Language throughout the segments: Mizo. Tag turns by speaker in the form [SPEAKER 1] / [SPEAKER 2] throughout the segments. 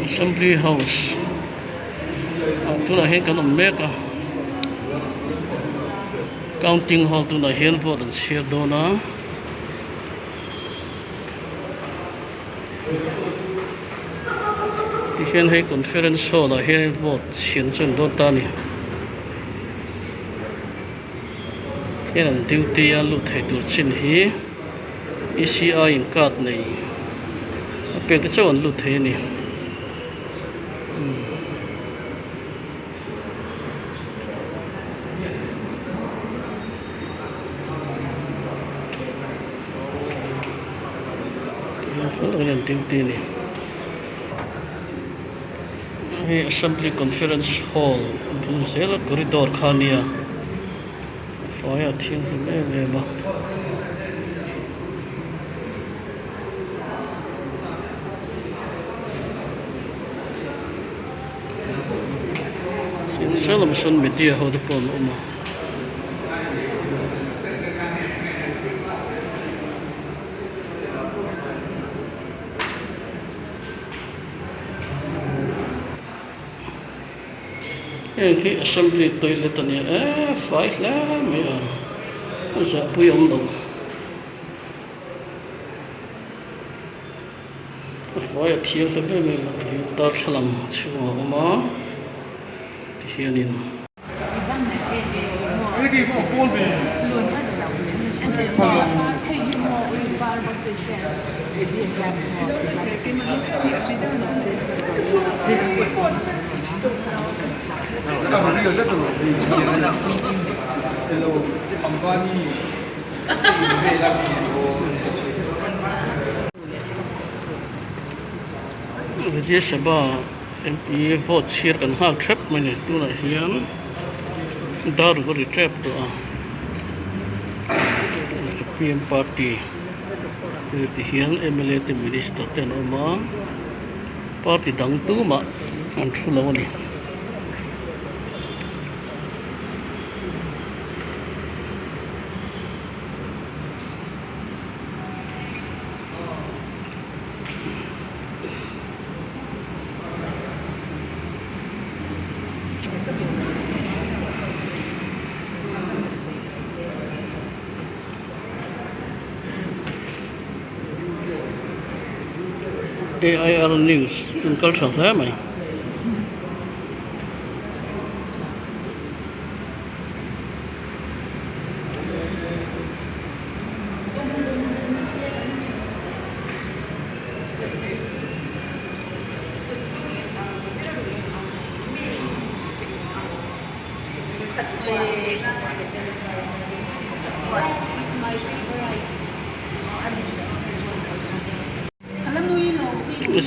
[SPEAKER 1] Assembly house ah tunah hian kan awm mek a counting hall tunah hian vote an chhiar dawn a. Tihian hei conference hall ah hian vote chhiar chu an dawn ta a ni. Hian an duty a lut thei tur chin hi E_C_I in card nei a pek te chauh an lut thei a ni. Fel takin an duty a ni. Hei assembly conference hall a bul zel a corridor kha a nia a fai a thianghlim em em a. Saw lam sawn media ho te pawh an awm a. Heng hi assembly toilet a nia e fai hle mai a a zahpui awm lo a fai a thiang hle em em a tihian darthlalang chhungah a awm a tihianin. Rajya Sabha. MP vote chhir kan nghak tep mai ni tunah hian dar ruk a ri tep tawh a zpm party ti hian mla te minister te an awm a party dang tumah an thu lo a ni. AIR news chu an kal tha hle mai.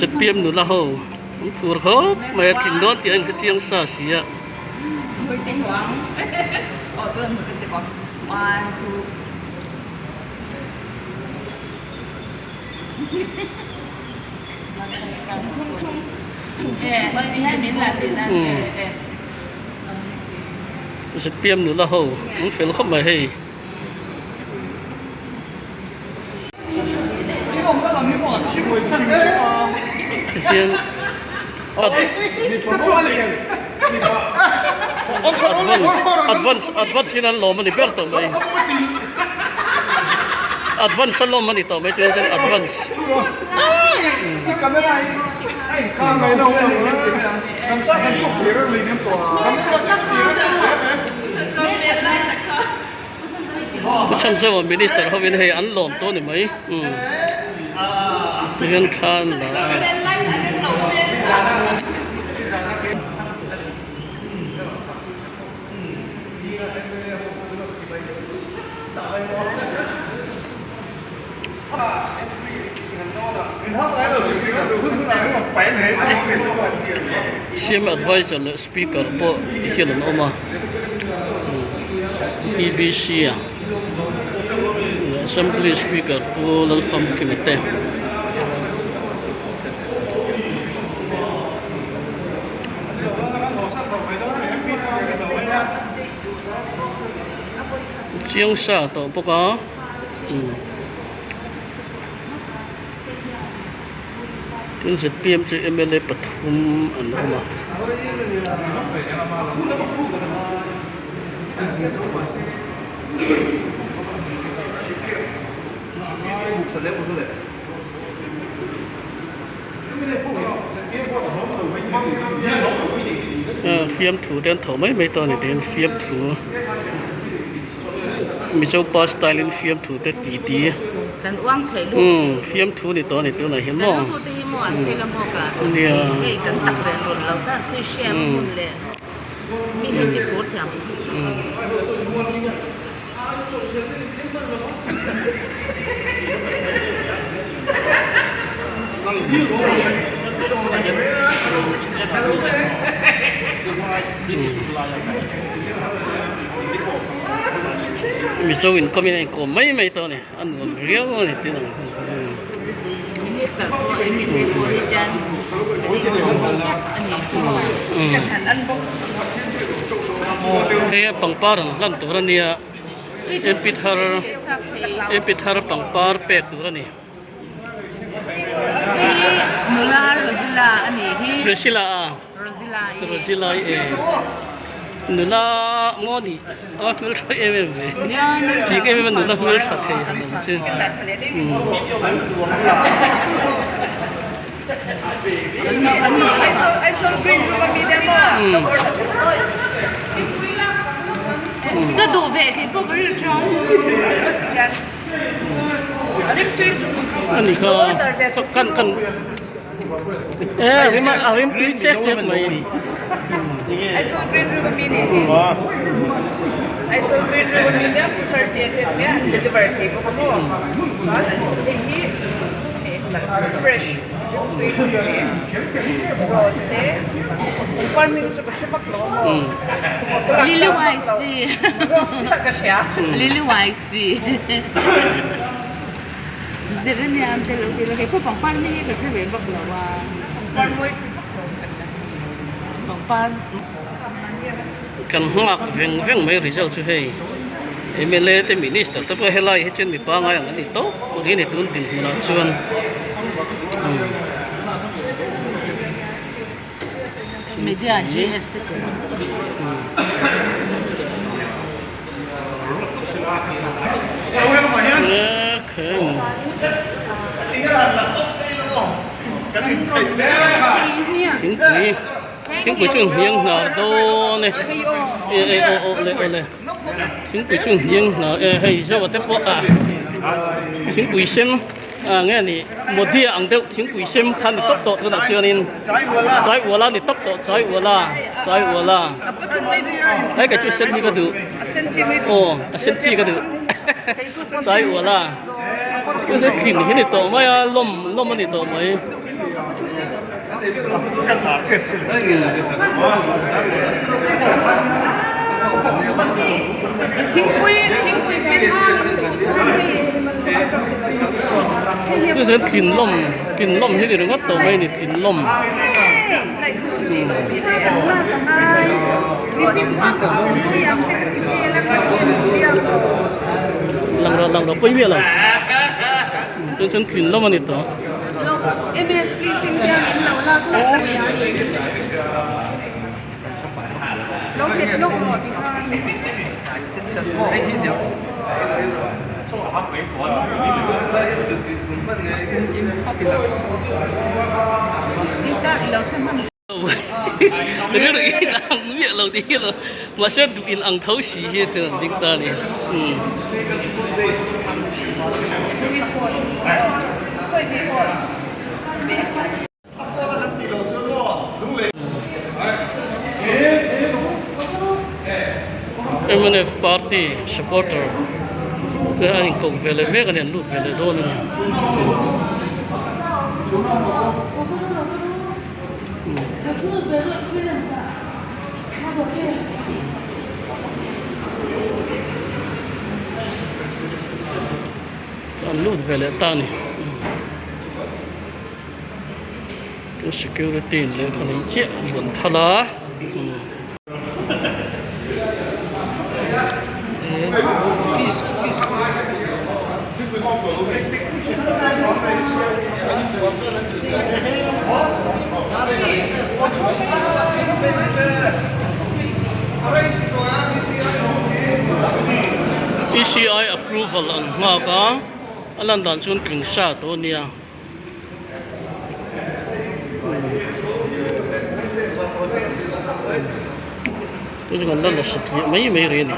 [SPEAKER 1] Zpm nula ho an phur khawp mai a tling dawn tih a inhre chiang sa si a. Zpm nula ho an fel khawp mai hei. Tihian advance advance advance in an lawm a ni ber tawh mai. Advance a lawm a ni tawh mai tunah chuan advance. Pu Chhanzova minister hovin hei an lawm tawh a ni mai umm tihian thla an la a. CM adviser leh speaker pawh ti hian an awm a T_B_C a assembly speaker pu Lalfamkima te. Chiang sa tawh bawk a umm. Tin zpm chu mla pathum an awm a. Fiamthu te an tho mai mai tawh a ni tiin fiamthu Mizo pa style in fiamthu te ti ti fiamthu ni tawh a ni tunah hian maw nia. Mizo inkawmin a inkawm mai mai tawh a ni a nuam riau a ni tih ang hei a pangpar an hlan tur a nia mp thar mp thar pangpar pek tur a ni. Priscilla a Rosila i e nula maw ni a hmeltha em em ve tih em em a nula hmeltha thei han awm chu ani kha kan kan e a rim a rim tui chek chek mai. Kan nghak veng veng mai result chu hei mla te minister te pawh helai hi chuan mi pangai ang an ni tawp tur hi a ni tun dinhmunah chuan Thingpui thingpui chu hniang hnar dawn e e aw aw le aw le thingpui chu hniang hnar e hei zo te pawh a thingpui sen ah nge ni Modi ang deuh thingpui sem kha ni tawp tawh tunah chuanin chai uala ni tawp tawh chai uala chai uala hei kei chu sen hi ka duh aw a sen chi ka duh chai uala chu chu tling hi ni tawh mai a lawm lawm a ni tawh mai. Chu chuan tlinlawm tlinlawm hi ni ringawt tawh mai a ni tlinlawm. Lang rawh lang rawh pawi miah lo chu chuan tlinlawm a ni tawh. Rilru in ang miah lo tih hi lo mahse duh in ang tho si hi chu an ding ta a ni. Mnf party supporter te an inkoh ve leh mek a ni an lut ve leh dawn a ni. An lut ve leh ta a ni. Tin security in lehkha nei chiah an rawn phal a. ECI approval an nghak a, a lan dan chuan tling sa tawh a nia. Tuna chu kan la la satliah mai mai rih a ni.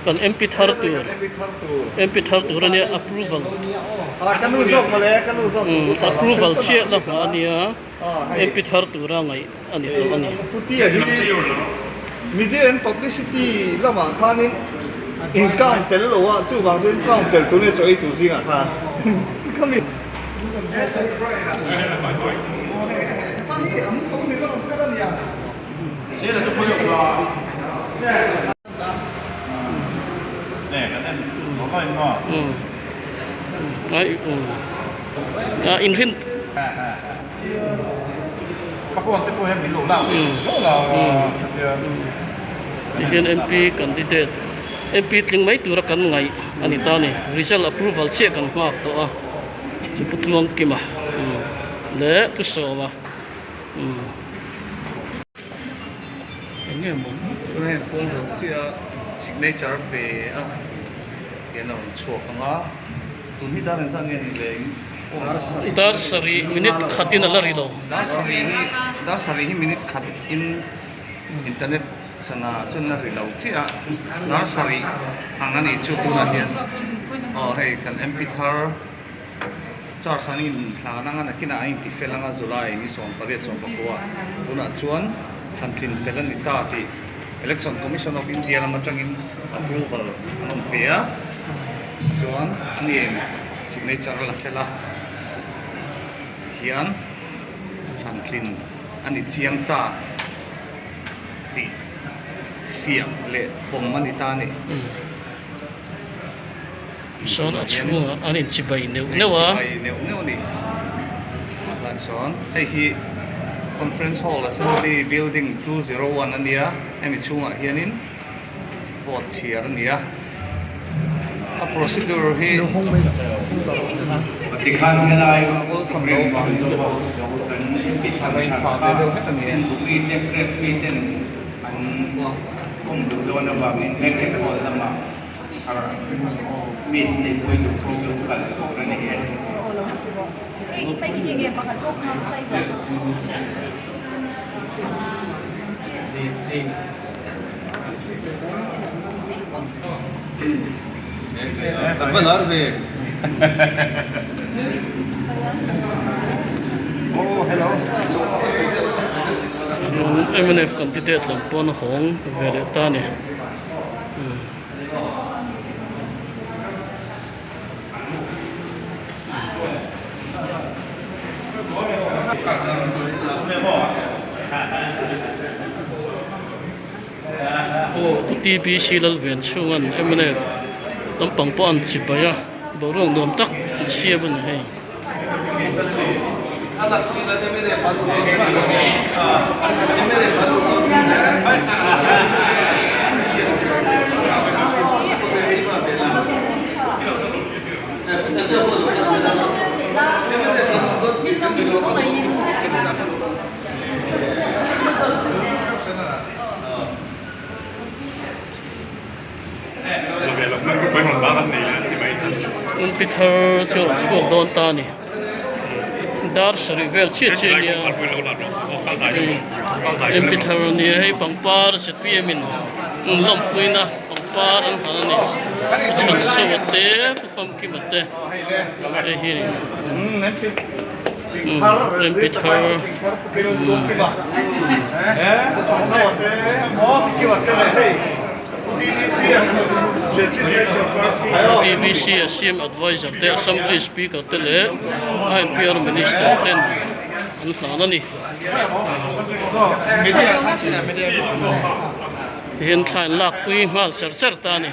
[SPEAKER 1] Kan MP thar tur MP thar tur ania approval approval chiah la nghah ania MP thar tura ngaih a ni tawh a ni.
[SPEAKER 2] Media and publicity lamah khanin in count tel lo a chuvang chuan count tel tur nge chaw ei tur zingah khan khami
[SPEAKER 1] Tihian MP candidate MP tling mai tura kan ngaih a ni ta a ni result approval chiah kan nghak tawh a chu Pu Tluangkima leh Pu Sawma.
[SPEAKER 2] Eng nge maw tunah hian pawn zawh chiah a signature a pe a tian a rawn chhuak ang a tun hi dar engzat nge ni le
[SPEAKER 1] Dar sarih minute khatin a la ri lo.
[SPEAKER 2] Dar sarih hi dar sarih hi minute khat in internet sana chuan la ri lo chiah a dar sarih ang a nih chu tunah hian aw hei kan MP thar. Charge an inthlan anga nakinah a inti fel anga July ni 18 18 tunah chuan thlantlin fel a ni ta tih Election Commission of India lam atangin approval an awm pe a, chuan name signature a la fel a tihian thlantlin a ni chiang ta tih fiah leh pawm a ni ta a ni.
[SPEAKER 1] Sawn a chhungah an inchibai neuh neuh a.
[SPEAKER 2] Inchibai neuh neuh a ni. Tah chuan hei hi Conference Hall Assembly Building 201 a nia, hemi chhungah hianin vote chhiar a ni a. A procedure hi awlsam lo a inthah ve deuh hlek a ni.
[SPEAKER 1] Mnf candidate lam pawn a hawng ve leh ta a ni. TBC Lalven chhunga'n mnf lampang pawh an chibai a boruak nuam tak an siam a ni hei. Inpi thar chu a chhuak dawn ta a ni dar sarih vel chiah chiah a nia inpi thar a nia hei pangpar zpm in an lawmpuina pangpar an hal a ni a chhan zo a te pu famkima te hei hi inpi thar. TBC a CM Adviser te, Assembly Speaker te leh INPR Minister ten an hlan a ni. Tihian thla in lak pui nghal char char ta a ni.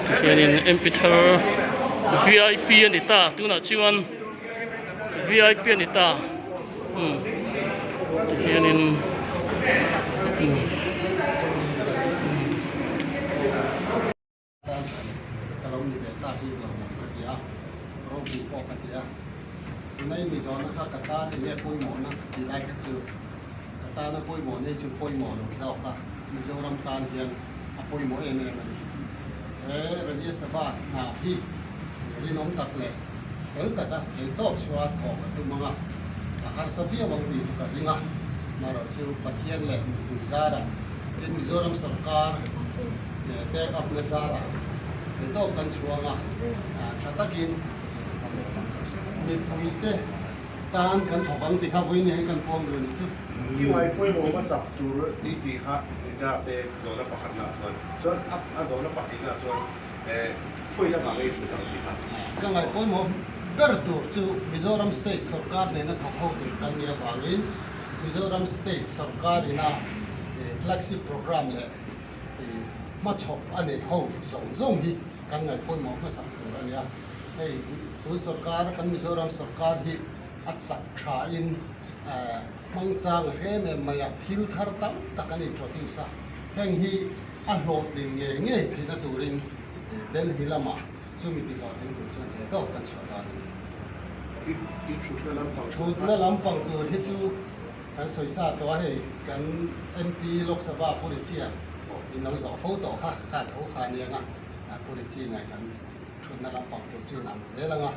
[SPEAKER 1] Tihianin MP thar VIP a ni ta tunah chuan VIP a ni ta. Tihianin.
[SPEAKER 3] tih pawh ka ti a. Tuna i mizawnna kha ka tan enge pawimawhna tih lai kha chu ka tana pawimawh nei chu pawimawh lo zawk a, Mizoram tan hian a pawimawh em em a ni. He Rajya Sabha hna hi rinawm tak leh fel taka theihtawp chhuah thawk a tum ang a, a harsa viau ang tih chu ka ring a, marawh chu Pathian leh mipui zarah tin Mizoram sawrkar back up na zarah theihtawp kan chhuang a, tha takin mipuite tan kan thawk ang tih kha vawiin hian kan puang duh a nih chu.
[SPEAKER 4] I ngai pawimawh hmasak tur i tih kha ni ta se zawhna pakhatnaah chuan, chuan a zawhna pahnihnaah chuan Khawi lamah ngei thut ang tih kha.
[SPEAKER 3] Ka ngaih pawimawh ber tur chu Mizoram State sawrkar nena thawk ho tur kan nih avangin Mizoram State sawrkar ina flagship programme leh hmachhawp a neih ho zawng zawng hi kan ngaih pawimawh hmasak tur a ni a. Hei tun sawrkar kan Mizoram sawrkar hi a chak thain hmangchang a hrem em mai a, thil thar tam tak an introduce a, heng hi A hlawhtling ngei ngei theihna turin Delhi lamah chumi ti hlawhtling tur chuan thei tawk kan chhuah dan a ni. Thutna lampang tur hi chu kan sawi sa tawh a, hei kan MP Lok Sabha Pu Richie in lo zawh fo tawh kha, kha tho kha a nia nga, Pu Richie ngai kan thutna lampang tur chu in ang zel ang a,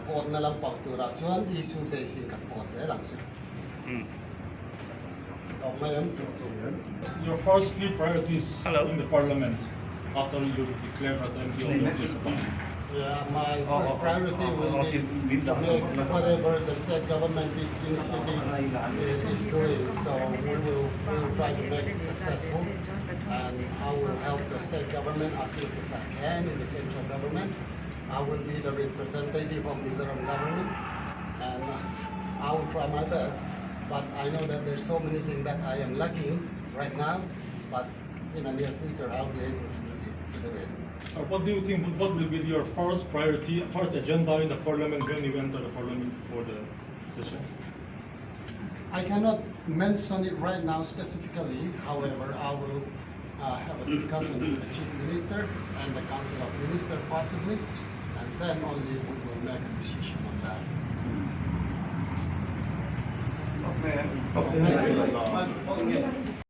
[SPEAKER 3] vote na lampang turah chuan issue base in kan vote zel ang chu.
[SPEAKER 5] Your first three priorities in the parliament after you declared as MP of the Rajya Sabha.
[SPEAKER 3] Yeah, my first priority will be to make whatever the state government is initiating is, is doing. So we will, we will try to make it successful and I will help the state government as much as I can in the central government. I will be the representative of Mizoram government and I will try my best. But I know that there's so many things that I am lacking right now, but in the near future I'll be able to do it. To do it.
[SPEAKER 5] What do you think, what will be your first priority, first agenda in the parliament when you enter the parliament for the session?
[SPEAKER 3] I cannot mention it right now specifically. However, I will have a discussion with the Chief Minister and the Council of Ministers possibly, and then only we will make a decision on that.